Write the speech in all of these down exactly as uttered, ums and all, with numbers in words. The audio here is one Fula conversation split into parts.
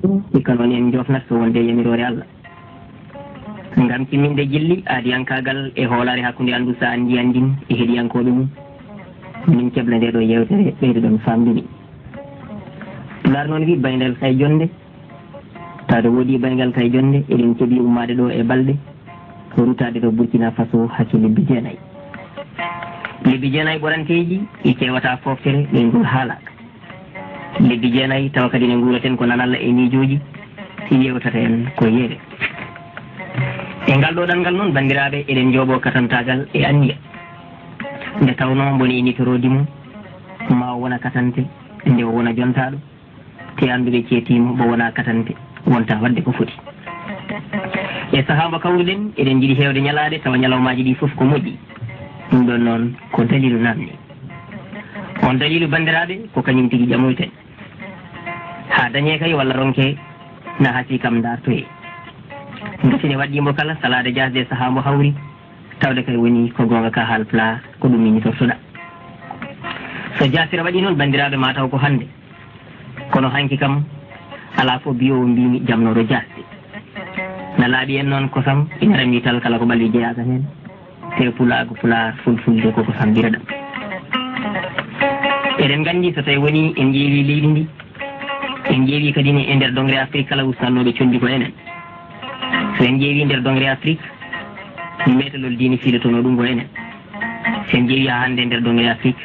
Hikka noon en njofnat so wonde e yamiroore Allah. Ngam timminde jilli aadiyankaagal e hoolaare hakkunde anndu sa'an ndiyan ndin e heɗiyankooɓe mum, min keɓla nde ɗo yeewtere ɓeyduɗon faamdude. Pulaar noon wi bayngal kay jonnde, taade woodi bayngal kay jonnde, eɗen keɓi ummaade ɗo e balɗe, ko rutaade ɗo Burkina Faso hakke lebbi jeenayi. Lebbi jeenayi ɓoranteeji ɗi keewata fooftere ɗo e ngol haala. Lebbi jeenayi tawa kadi ne nguuraten ko nanalla e miijooji, yeewtata en ko yeere. E ngal ɗo ɗanngal noon, banndiraaɓe, eɗen njooɓoo katantaagal e anniya. Nde tawnoo mboni e nitoroodi mum, ma o wona katante, nde o wona jontaaɗo, te annduɓe ceetiimo mbo wona katante, wonta waɗde ko foti. E sahaa mbo kawruɗen, eɗen njiɗi heewde ñalaaɗe, tawa ñalawmaaji ɗi fof ko moƴƴi. Ɗum ɗon noon ko daliilu naamni. On daliilu, banndiraaɓe, ko kañum tigi ƴamoyten. Haa dañee kay walla ronkee, na hasii kam ndaartoyee. Nde sine waɗɗii mbo kala, salaade jaasde e sahaa mbo hawri, tawde kay woni ko goonga ka haal Pulaar, ko ɗum miñitortoɗaa. So jaasira waɗii noon, banndiraaɓe, maa taw ko hannde. Kono hanki kam, alaa fof biyoowo mbiimi jamnooɗo jaasde. Na laaɓi en noon kosam, ina rami tal kala ko ɓalli jeyaaka heen. Te pulaagu Pulaar, fulfulde koko sambira ɗam. Eɗen nganndi so tawi woni en ƴeewi leydi ndi, en ƴeewi kadi ne e nder dongre Afrik kala wustannooɓe conndi ko enen. So en ƴeewi nder dongre Afrik, meetalol diine fiilotonoo ɗum ko enen. So en ƴeewi haa hannde nder dongre Afrik,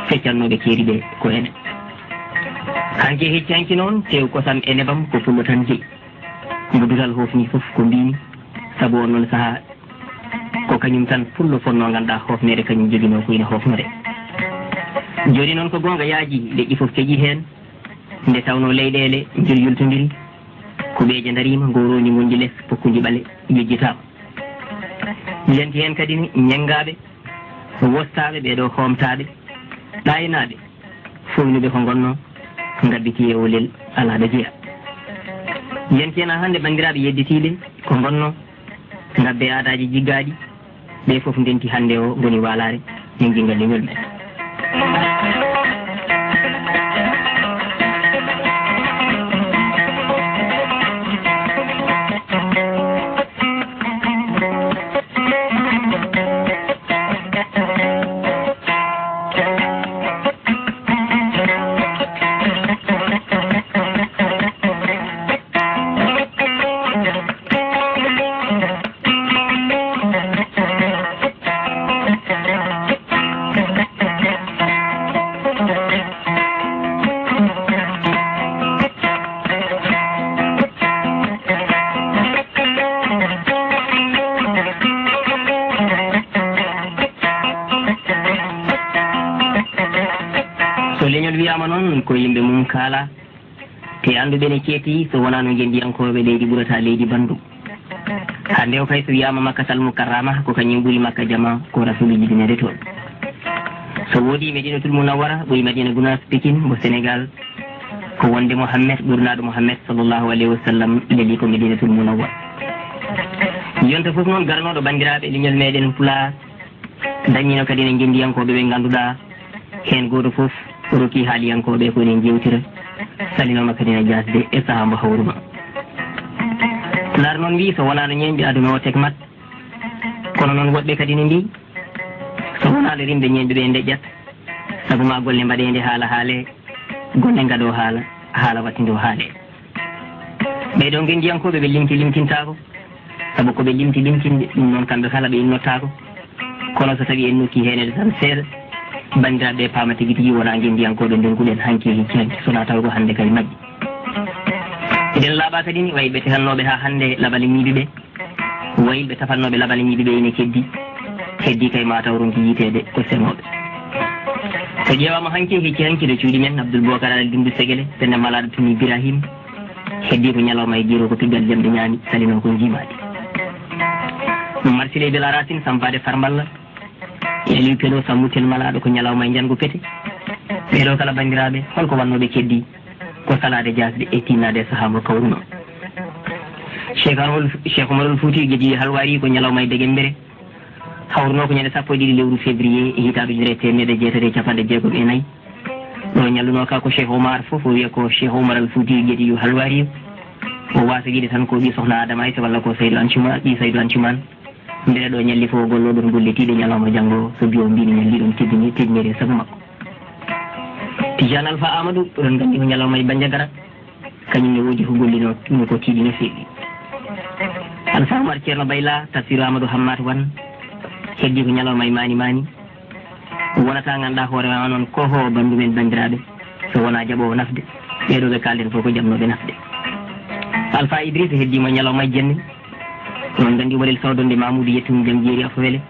feccannooɓe keeri ɓe ko enen. Hanki e hecci hanki noon, tew kosam e nebam ko pullo tan jeyi. Mbo dutal hoofni fof ko mbiimi, sabu on noon sahaa ko kañum tan pullo fotnoo ngannduɗaa hoofneede, kañum joginoo ko ina hoofnore. Jooni noon ko goonga yaaji, leƴƴi fof keƴii heen, nde tawnoo leyɗeele njur yultondiri, kuɓeeje ndariima, ngoroondi ngonndi les, pokkundi ɓale yejjitaama. Yanti heen kadi ne ñenngaaɓe, wostaaɓe, ɓee ɗoo hoomtaaɓe, ɗaaynaaɓe, foynuɓe ko ngonnoo, ngabbiti e olel alaa ɗo jeyaa. Yanti heen haa hannde, banndiraaɓe yedditiiɓe, ko ngonnoo, ngabbe aadaaji jiggaaɗi, ɓe fof ndenti hannde o ngoni waalaare, min njinngal leñol men. So leñol wiyaama noon, ko yimɓe mum kaala, te annduɓe ne ceetii, so wonaa no ngenndiyankooɓe leydi ɓurata leydi banndum. Hannde o kay, so wiyaama Makkatal Mukarrama, ko kañum ɓuri Makka jama, ko Rasuuluuji dineede toon. So woodi Medinatul Munawwara, ɓuri Madina Gunaas, Pikin, mo Senegaal, ko wonde Muhammed, ɓurnaaɗo Muhammed sallallahu alayhi wa sallam, leli ko Medinatul Munawwara. Yonta fof noon, garnooɗo banndiraaɓe leñol meeɗen Pulaar, dañiino kadi ne ngenndiyankooɓe ɓe ngannduɗaa, heen gooto fof rokki haaliyankooɓe ko enen njeewtira, salinooma kadi ne jaasde e sahaa mbo hawruno. Pulaar noon wii, so wonaano ñeeñɓe aduna o tekmat, kono noon woɗɓe kadi ne mbii, so wonaano rimɓe ñeeñɓe ɓe ndeƴƴat, sabu ma golle mbaɗeende haala haale, golle ngaɗo haala, haala wattindoo haale. Ɓee ɗoo ngenndiyankooɓe ɓe limti limtintaako, sabu ko ɓe limti limtinde ɗum noon kamɓe kala ɓe innottaako. Kono so tawii en nokki heeneede tan seeɗa, banndiraaɓe ɓe paama tigi tigi wonaa ngenndiyankooɓe ndonkuɗen hanki e hecci hanki, so wonaa taw ko hannde kay majji. Eɗen laaɓa kadi ni, wayi ɓe tefannooɓe haa hannde labale ñiibi ɓe. Wayilɓe tafannooɓe labale ñiiɓe ɓe ina keddi, heddi kay ma taw ronki yiiteede ko senooɓe. So ƴeewaama hanki, hecci hanki ɗo cuuɗi men, Abdul Bokar Alal Dundu Segele, penne malaaɗo Tumi Birahim, heddi ko ñalawma e giro ko piggal jamɗe ñaami, salinoo ko njiimaadi. Marsiley Bela Racine, sampaade Farmballa, e Aliou Pelo, sammutel malaaɗo ko ñalawma e njanngo pete. Ɓee ɗoo kala banndiraaɓe, holko wannooɓe keddi? Ko salaade jaasde e tinnaade e sahaa mo kawruno. Cheikh Arol, Cheikh Omarol Fouti Gedi Halwari ko ñalawma e degembere. Hawruno ko ñande sappo e ɗiɗi lewru février e hitaande ujunere e teemedde jeetati e capanɗe jeegom e nayi. Ɗo ñalluno ka ko Cheikh Omar fof o wiya ko Cheikh Omar Al Fouti Gedi Halwari. O waasa wiide tan ko ɓii sohna Adama Aysa walla ko Saydu Ancumaan, ɓii Saydu Ancumaan. Mbele ɗo ñalli fof o gollo ɗon golle tiiɗe ñalawma janngo, so biyo mbini ñalli ɗon teddini teddinere sabu makko. Tijaan Alfa Amadou, oɗon nganndi ko ñalawma e Banjagara, kañum ne woodi ko gollinoo ɗum ko tiiɗi no feewi. Alfa Umar Ceerno Bayla, Tafsiru Amadou Hammat Wan, heddi ko ñalawma e Maani Maani. Wonata ngannduɗaa hoore ma noon ko ho banndu men banndiraaɓe, so wonaa jaɓoowo nafde, ɓeeɗo ɓe kaalden fof ko jaɓnooɓe nafde. Alfa Idrissa heddiima ñalawma e jenne. Oɗon nganndi Umar El Sawdonde Mamoudou Yettum Jam Jeeri Afo Wele,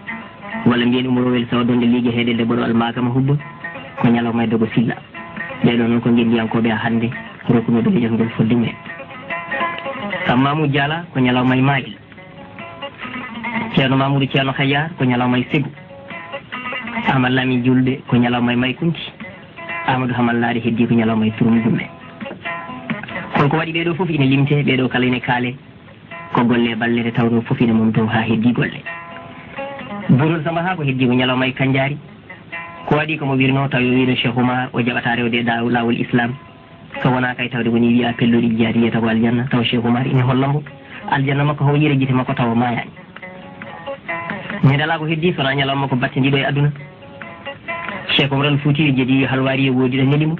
walla mbiyen Umar El Sawdonde Liige Heeɗelde Boɗo Almakama Hubba, ko ñalawma e Dogo Silla. Ɓeeɗo noon ko ngenndiyankooɓe haa hannde, rokkunooɓe leñol ngol fodde mumen. Kam Mamoudou Diala ko ñalawma e Maayel. Ceerno Mamoudou Ceerno Kayar ko ñalawma e Segu. Amadou Lamine Julɓe ko ñalawma e Maykunti. Amadou Hamal Laade heddi ko ñalawma e Turum Gumme. Holko waɗi ɓeeɗo fof ina limte, ɓeeɗo kala ina kaale? Ko golle e balle nde tawnoo fof ina mum dow haa heddi golle. Bootol Samba Haako heddi ko ñalawma e Kanjaari. Ko waɗi ko mo wirnoo tawi o wino Cheikh Oumar o jaɓata rewde e daw-, laawol Islam. So wonaa kay tawde woni wiya pelluɗi jiyaadi wiyata ko aljanna, taw Cheikh Oumar ina holla mbo aljanna makko, haw yira gite makko tawa maayaani. Ñande alaa ko heddi so wonaa ñalawma ko batte ndiɗo e aduna. Cheikh Oumar al Fouti o jedi halwari e woodi ɗo neli mo.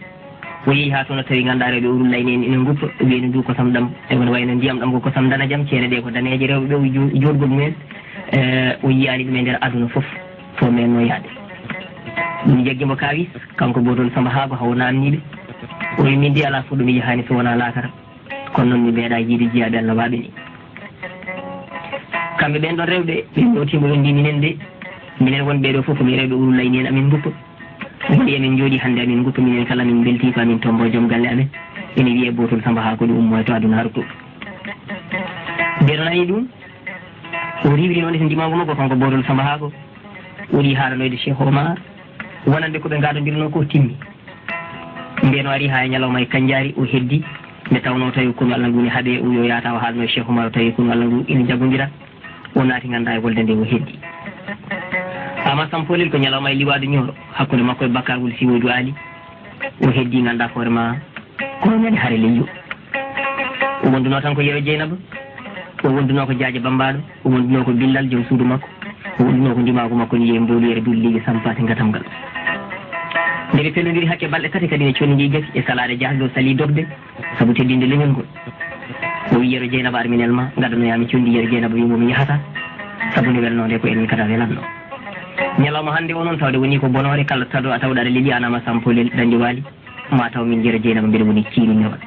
O yehi haa toon o tawi ngannduɗaa rewɓe urul layni en ina nguppa, o wiya no ndu kosam ɗam, e wona wayno ndiyam ɗam ko kosam danajam, ceene ɗe ko daneeje, rewɓe ɓe o ju-, joɗgol mumen, eh, o yiyaani ɗum e nder aduna fof, fof men no yaade. Ɗum jaggi mo kaawis, kanko Bootol Samba Haako haw naamniiɓe. O wi min de alaa fof ɗo mi yahaani so wonaa laakara. Kono noon mi meeɗaa yiide jiyaaɓe Allah waaɓe ni. Kamɓe ɓeen ɗoon rewɓe, ɓe ñootiima ɓe mbi minen de, minen won ɓee ɗoo fof ko min rewɓe urul layni en amin nguppa. Woni emin njooɗii hannde amin nguppa minen kala min mbeltii ko amin tombo joom galle amen. Ene wiyee Bootol Samba Haako ɗo ummoyto adunaaru to. Nde o nani ɗum, o riiwri noon e ndimaagu makko kanko Bootol Samba Haako. O waɗi haalanoyde Cheikh Omar, wonande ko ɓe ngaadondirnoo ko timmi. Ndeen o ari haa e ñalawma e Kanjaari, o heddi, nde tawnoo tawi konu Allah ngu ne haɓee, o yo yaata o haalno e Cheikh Omar, o tawi konu Allah ngu ina jaggondira, o naati ngannduɗaa e wolde nde o heddi. Ama Sampolil ko ñalawma e Liwaadu Ñooro, hakkunde makko e Bakar Wul Siwoydu Aali, o heddi ngannduɗaa hoore ma, ko ñande hare leyyo. O wondunoo tan ko Yero Jeynaba, o wondunoo ko Jaaja Bammbaaɗo, o wondunoo ko Billal joom suudu makko, o wondunoo ko ndimaagu makko ni e mbooluyere dulliiɓe sampaade ngatam ngal. Nde ɓe pellondiri hakke balɗe tati kadi ne conndi ndi gasi e salaade jahdo sali dogde, sabu teddinde leñol ngol. O wi Yero Jeynaba arminel ma, ngaddanoyaa mi conndi Yero Jeynaba wi mo mi yahata, sabu nde welnoonde ko enen kadi welanno. Ñalawma hannde o noon tawde woni ko bonoore kala taɗo a tawɗo aɗa leɓi an Ama Sampolil Danndiwaali. Ma taw min Yero Jeynaba mbeɗa woni ciiri ñowa.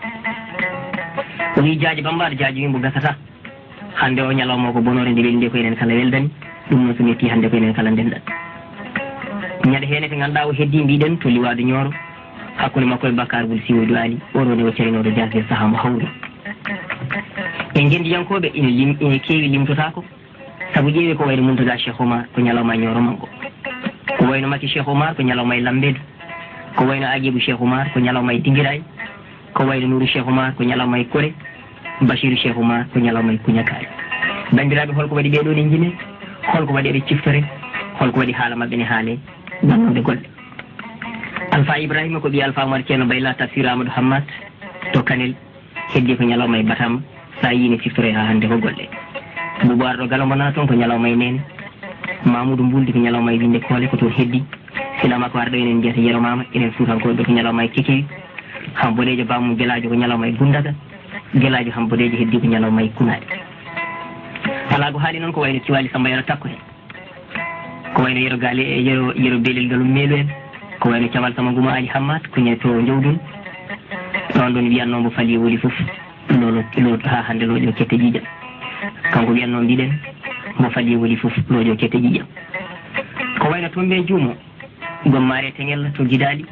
O wi Jaaji Bammbaaɗo, Jaaji wi mbo gasata. Hannde o ñalawma ko bonoore nde weli nde ko enen kala weldani. Ɗum noon so metti hannde ko enen kala ndenɗan. Ñande heen ete ngannduɗaa o heddi mbiɗen to Liwaadu Ñooro. Hakkunde makko e Bakar Wul Siwoydu Aali. Oɗo ne o carinooɗo jasde sahaa mo hawri. E ngenndiyankooɓe ina lim-, ina keewi limtotaako. Sabu ƴeewi ko wayno Muntaga Cheikh Omar ko ñalawma e Ñooro Mango. Ko wayno Maki Cheikh Omar ko ñalawma e Lambedu. Ko wayno Agibu Cheikh Omar ko ñalawma e Dingiray. Ko wayno Nuuru Cheikh Omar ko ñalawma e Kore. Bachiru Cheikh Omar ko ñalawma e Kuñakaari. Banndiraaɓe, holko waɗi ɓeeɗo ne njine? Holko waɗi eɓe ciftore? Holko waɗi haala maɓɓe ne haale? Wonnode golle. Alfa Ibrahima ko ɓii Alfa Omar Ceerno Bayla Tafsir Amadou Hammat to Kanel. Heddi ko ñalawma e Batam, so a yii ne ciftoroy haa hannde ko golle. Buubu Arɗo Galo mo nana toon ko ñalawma e Neene. Mamuudu Mbuldi ko ñalawma e Winnde Koole ko toon heddi. Silama ko arɗo enen mbiyata Yero Mama, enen Fuutankooɓe ko ñalawma e Kekewi. Hamboɗeejo Bamum Gelaajo ko ñalawma e Gundaga. Gelaajo Hamboɗeejo heddi ko ñalawma e Kunaari. Alaa ko haali noon ko wayno Kiwali Samba Yero Takko en. Ko wayno Yero Gaali e Yero, Yero Belel Galum Meelu en. Ko wayno Camal Sama Nguma Ali Hammat, kuñe to Jowdun. Ɗoon ɗoon wiyatnoo mbo fali woli fof. Looɗo, looɗo, haa hannde looƴo kette ƴiiƴam. Kanko wiyatnoo mbiɗen, mbo fali woli fof, looƴo kette ƴiiƴam. Ko wayno Tumbe Juumo, Gommaare Teŋel to Gidaali.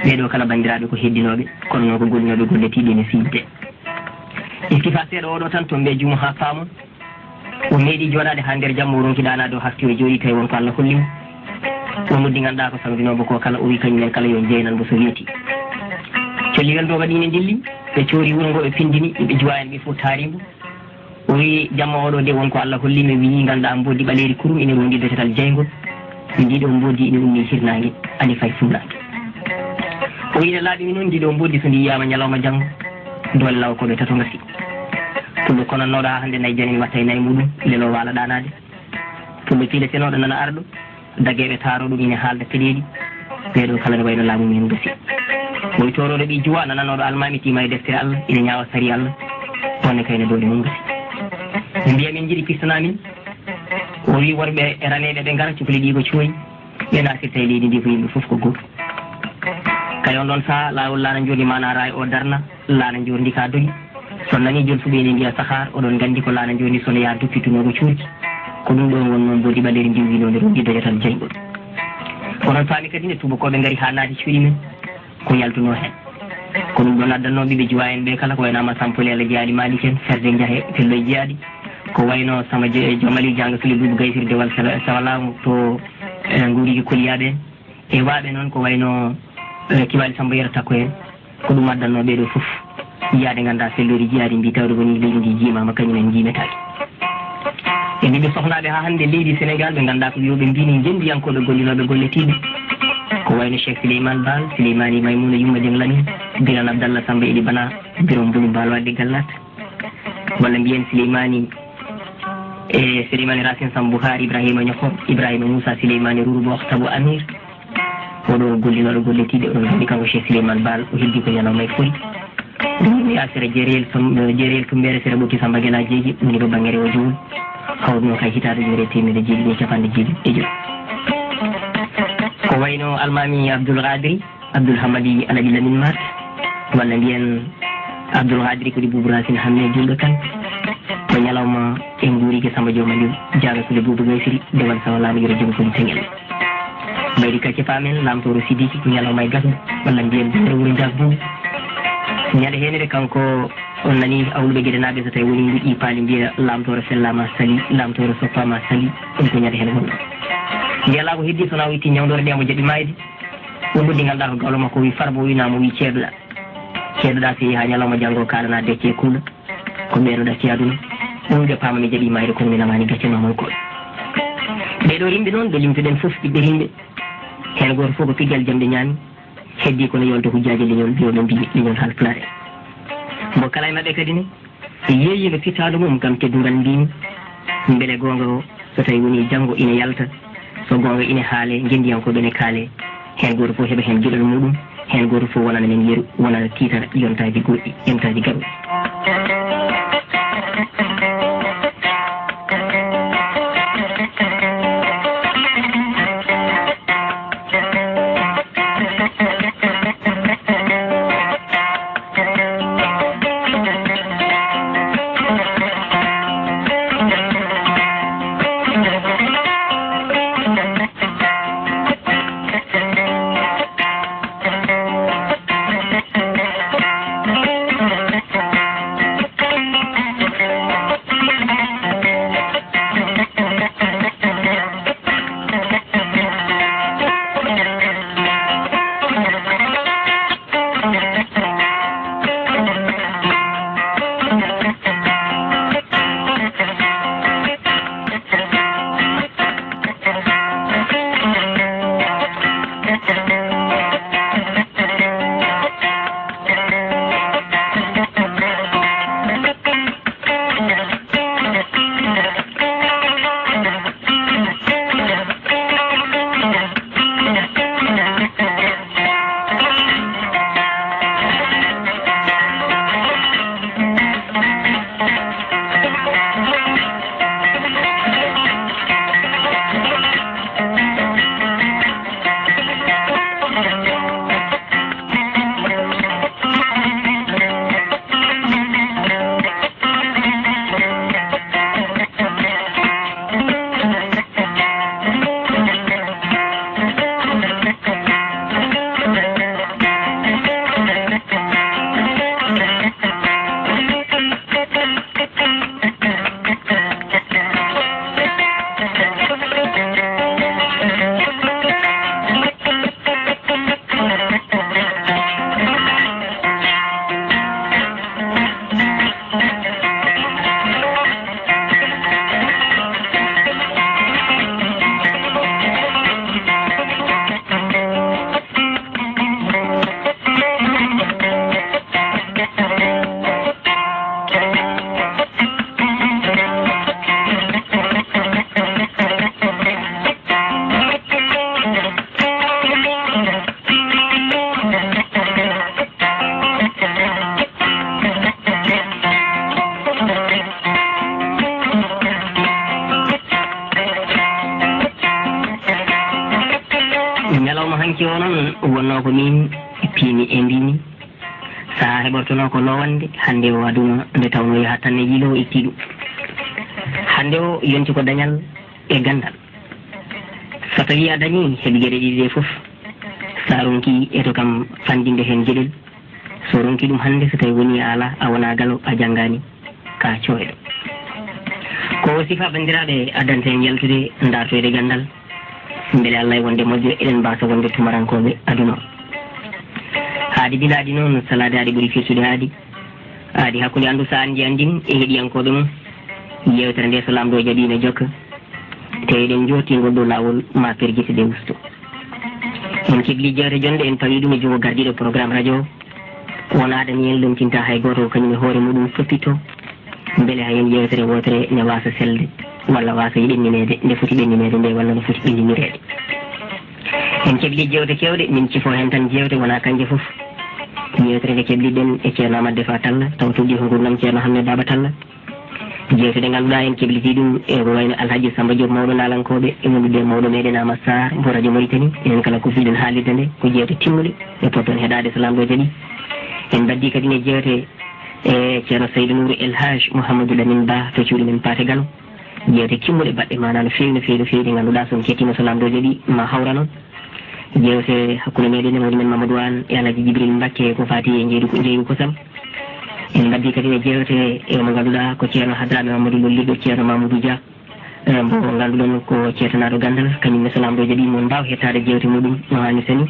Ɓee ɗoo kala banndiraaɓe ko heddinooɓe, kono noon ko gollinooɓe golle tiiɗe ne siidde. Iskifa seeɗa oɗo tan, Tumbe Juumo haa Faamon. O meeɗi jooɗaade haa nder jamma, o ronki ɗaanaade, o hafti, o jooɗi, tawi won ko Allah holli mo. O noddi ngannduɗaa ko samdinooɓe ko kala, o wi kañum en kala yo jeynan mbo so weeti. Colli welnde o waɗi ne ndilli, ɓe coori wuro ngo, ɓe pindini, ɓe juwa en ɓe fof taari mbo. O wi jamma oɗo de won ko Allah holli mi, wi ngannduɗaa mboodi ɓaleeri kurum ina rondi dotatal jeyngol. Ndi ɗo mboodi ina ummi hirnaange, ani fay funnaange. O wi ne laaɓi mi noon, ndi ɗo mboodi so ndi yiyama ñalawma janngo, doole law ko ɓe tato ngasi. Pullo konannooɗo haa hannde nayi janani watta e nayi muɗum, lelo waala ɗaanaade. Pullo piiletenooɗo nana arɗo, daggeeɓe taaro ɗum ina haalda peɗeeli. Ɓee ɗoo kala ne wayno laamu mum en gasi. Woy toorooɗo ɓii juwa nananooɗo almaami tiima e deftere Allah, ina ñaawa sari Allah. On ne kayne doole mum gasi. Mbiya min njiɗi pistana min. O wii worɓe e raneeɓe ɓe ngara, cukli ɗii ko cooyi. Ɓe naasirta e leydi ndi ko yimɓe fof ko gooto. Kay on ɗon sahaa, laawol laana njoorndi maana raay o darna, laana njoorndi ka dogi. So nani jolfuɓe ene mbiya sahaar, oɗon nganndi ko laana njoorndi so ne yaha duppitunoo ko cuurki. Ko ɗum ɗo wonnoo mboodi ɓaleeri ndiwwinoo nde rumndi doyatal jayngol. Oɗon paami kadi nde tuubakooɓe ngari haa naati cuuɗi men. Ko yaltunoo heen. Ko ɗum ɗoon addannoo ɓiɓɓe juwa en ɓe kala, ko wayno Amat Sampoli Allah jeyaali Malik en, Ferde Njahe, Pello e Jeyaadi. Ko wayno Sama Je-, Joom Aliou Janga Sule Buubu Gaysiri Dewal Sala-, Sawalaamu to, eh, Nguurigi Koliyaaɓe en. E waaɓe noon ko wayno, eh, Kibaali Samba Yero Takko en. Ko ɗum addannoo ɓee ɗoo fof. Yiyaade nganndaa felloori jiyaadi mbi tawde woni leydi ndi jiimaama, kañum en njiimetaake. E ɓiɓɓe sohlaaɓe haa hannde leydi Senegaal, ɓe nganndaa ko wiyooɓe mbiini njenndiyankooɓe gollinooɓe golle tiiɗɗe. Ko wayno Cheikh Souleymane Baal, Souleymane Maimouna Yumma Dieng Lamine, Birane Abdallah Samba Eli Bana, Birame Mbulu Mbaal waɗde Gallat. Walla mbiyen Souleymane, e Souleymane Racine Samb Buhari, Ibrahima Ñoxor, Ibrahima Moussa, Souleymane Ruru Box, Tabu Amir. Oɗo gollinooɗo golle tiiɗɗe, oɗon nganndi kanko Cheikh Souleymane Baal, o heddi ko ñalawma e fori. Ɗum woni a sera Jerel Sam-, Jerel Tumbeere, sera Ɓokki Samba Gela Jeeji, woni ɗo bannge rewo Jowol. Hawruno kay hitaande ujunere e teemedde jeeɗiɗi e capanɗe jeeɗiɗi e joy. Ko wayno Almaami Abdoul Kadri, Abdoul Hamadi Alaji Lamine Mat, walla mbiyen Abdoul Kadri ko di Boubou Racine Hamme Julɗo Kan. Ko ñalawma e nguurige Samba Jooma Liw, Jaara Sule Buubu Gaysiri, Dewal Sawa Laamu Yero Joom Koli Teŋel. Mbaydi Kacce Paamen, Laamtooro Sidiki, ko ñalawma e gasɗo, walla mbiyen Dewal Wuro Njaak Buubu. Ñande heenere kanko on nani awluɓe Gedenaaɓe, so tawi woni nduƴƴi paali mbiya Laamtooro fellaama sali, Laamtooro soppaama sali, ɗum ko ñande heen wonno. Mbiya laa ko heddi so na o itti ñawdoore nde mo jaɓi maayde. O noddi nganndaa ko gawlo makko, o wii Farba, o wii naam, o wii ceeɗuɗaa. Ceeɗuɗaa so yehi haa ñalawma janngo kaalana decce e kuuɗa. Ko ɓeeɗo ɗacci aduna. Ɗum ɓe paama mi jaɓi maayde kono mi namaani gacce ma mon koɗo. Ɓee ɗoo rimɓe noon ɓe limtuɗen fof ɓiɓɓe rimɓe. Heen gooto fof ko piggal jam ɓe ñaami. Heddii kono yolde hujjaaji leñol, mbiyo ɓe mbiyi leñol Haalpulaar en. Mbo kala e maɓɓe kadi ne, yeeyiino pittaandu mum ngam teddungal mbiimi. Mbele goonga o, so tawi woni janngo ina yalta, so goonga ina haale, ngenndiyankooɓe ne kaale, heen gooto fof heɓa heen geɗal muɗum, heen gooto fof wonana men yeru, wonana tiitara yontaaji goɗɗi, yontaaji gaɗuɗi. Ko noon wonnoo ko miin piimi e mbiimi, sahaa heɓortonoo ko lowande, hannde o aduna nde tawnoo yahat tan ne yiiloo itti ɗum. Hannde o yonti ko dañal e ganndal. So tawii a dañii heɓi geɗe ɗiɗi ɗe fof, so a ronkii eto kam fanndinde heen geɗel, so ronki ɗum hannde, so tawi woni a alaa, a wonaa galo, a janngaani, ka cooyɗo. Ko sifa banndiraaɓe addanta en yaltude, ndaartoyde ganndal, mbele Allah e wonde moƴƴo eɗen mbaasa wonde tumarankooɓe aduna o. Aadi bila aadi noon, salaade aadi ɓuri firtude aadi. Aadi hakkunde anndu saan nji anndin e heɗiyankooɓe mum. Yeewtere nde so Laamɗo jaɓi ne jokka, te eɗen njooti ngol ɗo laawol ma perjite de usto. En kebli jeewte jonɗe en pawi ɗum e junngo gardiiɗo programme radio o. Wonaa ɗen yen lomtinta hay gooto, ko kañum e hoore muɗum toppito, mbele hay heen yeewtere wootere ne waasa selde, walla waasa ɓennineede nde foti ɓennineede nde, walla no foti ɓenninireede. En kebli jeewte keewɗe, min cifo heen tan jeewte, wonaa kanje fof. Yeewtere nde kebliɗen e Ceerno Amadou Defa Talla, taw tuɗɗi ko ngurnam Ceerno Hammet Baaba Talla. Jeewte ɗe ngannduɗaa en kebliti ɗum e ko wayno Alhaji Samba Diop, mawɗo naalankooɓe, e wondude e mawɗo meɗen Amadou Sarr, mbo radio Mauritanie. Enen kala kufiɗen haalirde nde, ko jeewte timmuɗe, ɗe potton heɗaade so Laamɗo jaɓi. En mbaddi kadi ne jeewte e Ceerno Seydou Nour El Hadj Mouhamadou Lamine Ba to cuuɗi men Paate Galo. Jeewte kimmuɗe baɗɗe maanaa no feewi, no feewi, no feewi, ɗe ngannduɗaa so on kettiima so Laamɗo jaɓi ma hawran on. Jeewte hakkunde meɗen e mawɗo men Mamadou Anne e Alhaji Jibril Mbakke ko faati e njeeygu, njeeygu kosam. En mbaddi kadi ne jeewte e mo ngannduɗaa ko Ceerno Hadrame Mamadou Lollirɗo Ceerno Mamoudou Dia, eh, mbo ngannduɗon ko ceetanaaɗo ganndal, kañum ne so Laamɗo jaɓi mo mbaaw hettaade jeewte muɗum no haani sani.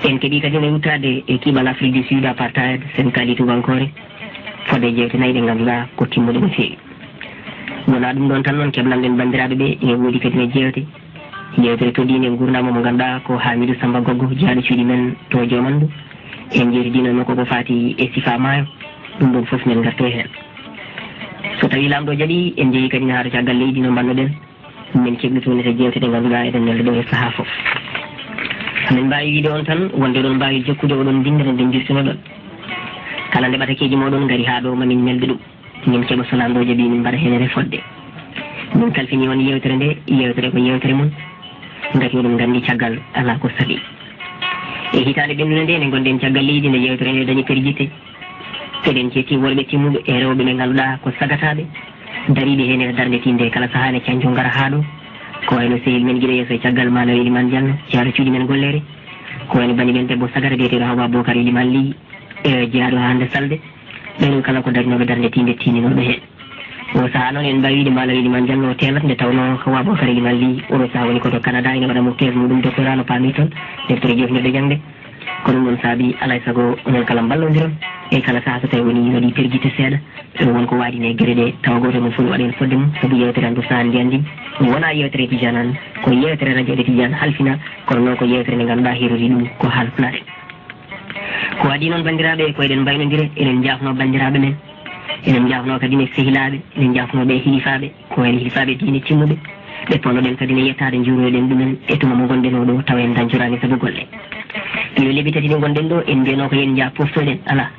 En keɓi kadi ne wuttaade e kiɓal Afrique du Sud, apartheid, Sénégal tubankore, fodde jeewte nayi ɗe ngannduɗaa ko timmuɗe no feewi. Wonaa ɗum ɗoon tan noon, keblanɗen banndiraaɓe ɓe, ene woodi kadi ne jeewte. Yeewtere tolniinde e nguurndam mo ngannduɗaa ko Hamidou Samba Goggo, jeyaaɗo cuuɗi men to Jomandu. En njeewtidii noon ko ko faati e sifa maayo, ɗum ɗoon fof men ngartoy heen. So tawii Laamɗo jaɓi, en njehii kadi ne haa to caggal leydi no mbannoɗen. Min keɓlitoyde jeewte ɗe ngannduɗaa eɗen nelda ɗo e sahaa fof. Min mbaawi wiyde on tan wonde oɗon mbaawi jokkude oɗon mbinnda no nde njurtinoɗon. Kala nde ɓatakeeji mooɗon ngari haa ɗo, ma min neldu ɗum. Min keɓa so Laamɗo jaɓi, min mbaɗa heen refodde. Min kalfini on yeewtere nde, yeewtere ko yeewtere mon. Ngati oɗon nganndi caggal alaa ko saaɓi. E hitaande ɓennunde nde, nde ngonɗen caggal leydi, nde yeewtere nde dañi perjite. Eɗen cetti worɓe timmuɓe e rewɓe ɓe ngannduɗaa ko sagataaɓe, dariiɓe heen e darnde tiinde kala sahaa ne canjo ngara haa ɗo. Ko wayno sehil men giɗo yeeso e caggal Maalaw Elimane Diallo, jeyaaɗo cuuɗi men golleere. Ko wayno bani men debbo sagata biyeteeɗo Hawa Bocar Elimane Ly, e jeyaaɗo haa hannde salde. Ɓen kala ko darinooɓe darnde tiinde tiininooɓe heen. O sahaa noon en mbaawi wiide Maalaw Elimane Diallo o teelat, nde tawnoo Hawa Bocar Elimane Ly oɗo sahaa woni ko to Canada, ene waɗa mo thèse muɗum doctorat no paami toon, deftere jofnirde jaŋde. Ko ɗum ɗoon saabi alaa e sago onon kala mballondiron, e kala sahaa so tawii woni waɗi perjite seeɗa, won ko waɗi ne gere ɗe, tawa gooto e mon fof waɗa heen fodde mum, sabu yeewtere anndu saan nde anndi, wonaa yeewtere tijaan an, ko yeewtere radio de tijaan halfina, kono noon ko yeewtere nde ngannduɗaa heerori ɗum ko haalpulaar. Ko adii noon, banndiraaɓe, ko eɗen mbaynondira, eɗen njaafnoo banndiraaɓe men, eɗen njaafnoo kadi ne sehilaaɓe, eɗen njaafnoo ɓe hilifaaɓe, ko wayno hilifaaɓe diine timmuɓe, ɓe ponnoɗen kadi ne yettaade, njuurnoɗen ɗumen e tuma mo ngonɗen oo ɗoo, tawa en dañcoraani sabu golle. Ɗiɗo lebbi tati ɗi ngonɗen ɗoo, en mbiyanoo ko yen njah poftoɗen, alaa.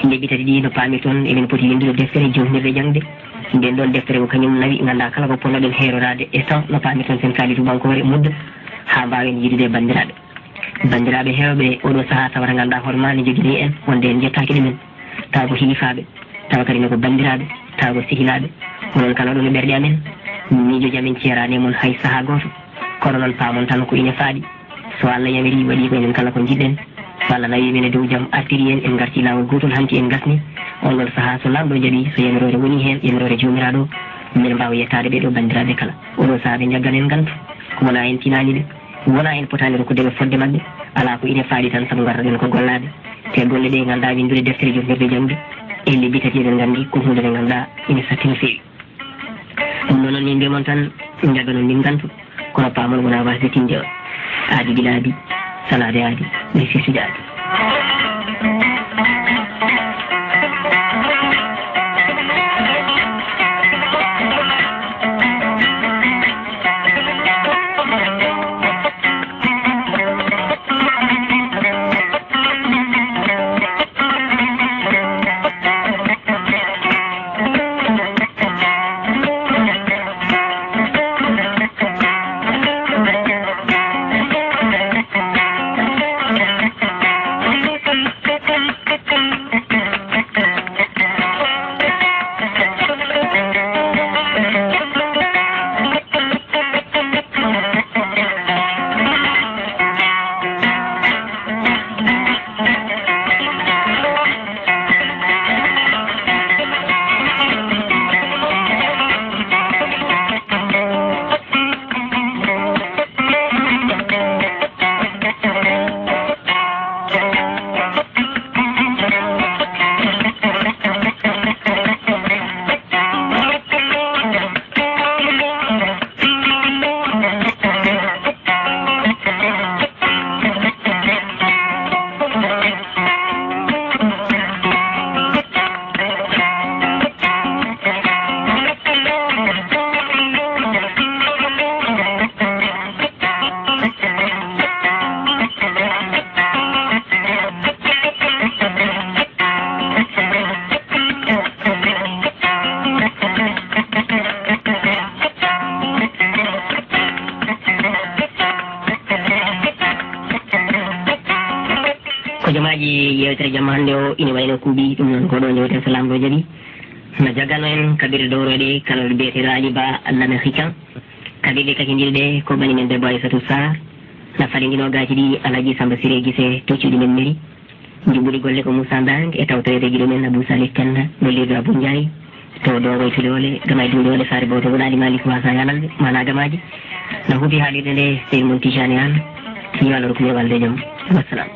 Lebbi tati ɗi no paami toon, eɗen poti winndude deftere jofnirde jaŋde. Nden ɗoon deftere ko kañum nawi, nganndaa kala ko ponnoɗen heeroraade e temps no paami toon sen kaali tubankoore mudda, haa mbaawen yiidude e banndiraaɓe. Banndiraaɓe heewɓe, oo ɗoo sahaa tawata ngannduɗaa hoore maa ne joginii en, wonde en njettaaki ɗumen. Tawa ko hilifaaɓe, tawa kadi ne ko banndiraaɓe, tawa ko sehilaaɓe. Onon kala oɗon e ɓerɗe amen, miijooji amen ceeraani e mon hay sahaa gooto. Kono noon paamon tan ko ine faaɗi. So Allah yamirii, waɗii ko enen kala ko njiɗɗen. So Allah nawii men e dow jam, artirii en, en ngartii laawol gootol, hanki en ngasnii. On ɗoon sahaa so Laamɗo jaɓii, so yamiroore wonii heen, yamiroore Joomiraaɗo, men mbaawa yettaade ɓee ɗoo banndiraaɓe kala. Oo ɗoo sahaa ɓe njaggan en ngantu. Wonaa en tinaani ɓe. Wonaa en potaani rokkude ɓe fodde maɓɓe, alaa, ko ine faaɗi tan, sabu ngarɗen ko gollaade. Te golle ɗe nganndaa winndude deftere jofnirde jaŋde, e lebbi tati eɗen nganndi ko huunde nde nganndaa ine satti no feewi. Ɗum ɗo noon min mbiyamon tan, njagganon min ngantu, kono paamon wonaa waasde tinde on. Aadi bila aadi, salaade aadi, ɓe sirsude aadi. Ɓetere jamma hannde o ina wayno kuuɓi, ɗum noon ko ɗo njewten so Laamɗo jaɓi. No jaggano en kaɓirɗe dowroɗe kala biyeteeɗo Ali Ba l'Américain. Kaɓirɗe kakindirɗe ko bani men debbo Aissatou Sarr. Na falindino gaaji ɗi Alhaji Samba Siré Gissé to cuuɗi men mairie. Njuɓɓudi golle ko Moussa Ndang e tawtoreedeji ɗumen Abou Salih Penda, gollirɗo Abou Ndiaye. To Dongoy Tuloole, Gamay Duuloole, Saare Bowto, Wulaali Malik Wasa Yalalɓe, mana Gamaji. Na huufi haalirde nde, sehil mon Tijani Anne. Yo Allah rokku men walde jam. Wassalam.